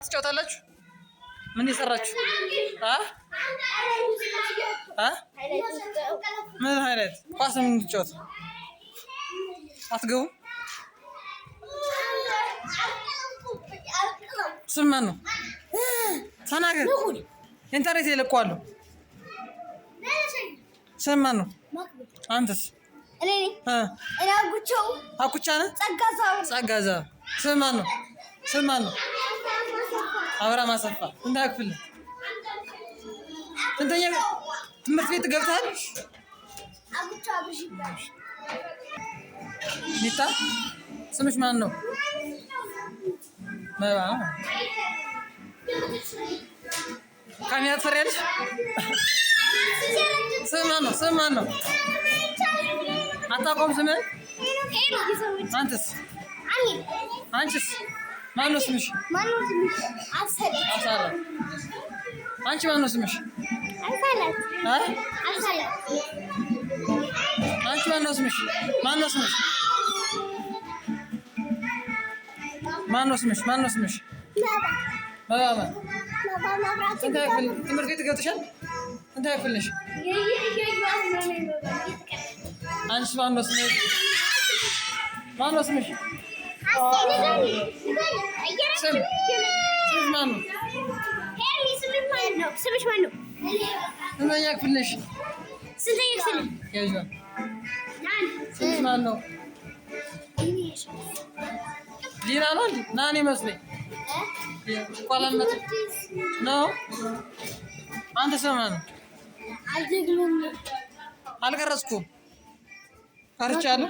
ትጫወታላችሁ? ምን የሰራችሁ? አ አ ምን አይነት ኳስ ነው የምትጫወት? አትገቡም? ስም ማን ነው? ተናገር። ኢንተርኔት ይለቀዋለሁ። ስም ማን ነው? አንተስ? አኩቻ ነህ? ጸጋዛ። ስም ማን ነው? ስም ማን ነው? አብርሃም አሰፋ። ስንተኛ ክፍል? ስንተኛ ትምህርት ቤት ገብተሃል? ሚጣ ስምሽ ማን ነው? መባ። ካሜራ ትፈሪያለሽ? ስም ማን ነው? ስም ማን ነው? አታውቀውም ስምህን? አንተስ? አንቺስ? ማን ነው ስምሽ? አብሳላት። አንቺ ማን ነው ስምሽ? አንቺ ማን ነው ስምሽ? ማን ነው ስምሽ? ማን ነው ስምሽ? ማን ነው ስምሽ? መባባ። ስንተኛ ክፍል ትምህርት ቤት ገብተሻል? ስንተኛ ክፍል ነሽ? አንቺስ ማን ነው ስምሽ? ማን ነው ስምሽ? ስም ስምሽ ማን ነው? ስምሽ ማን ነው? ስንተኛ ክፍል ነሽ? ስንተኛ ክፍል? ስምሽ ማን ነው? ሊና ነው እንዴ? ናኒ መስለኝ ቆለመጥ ነው። አንተ ስም ማን ነው? አልቀረጽኩም። ቀርቻለሁ።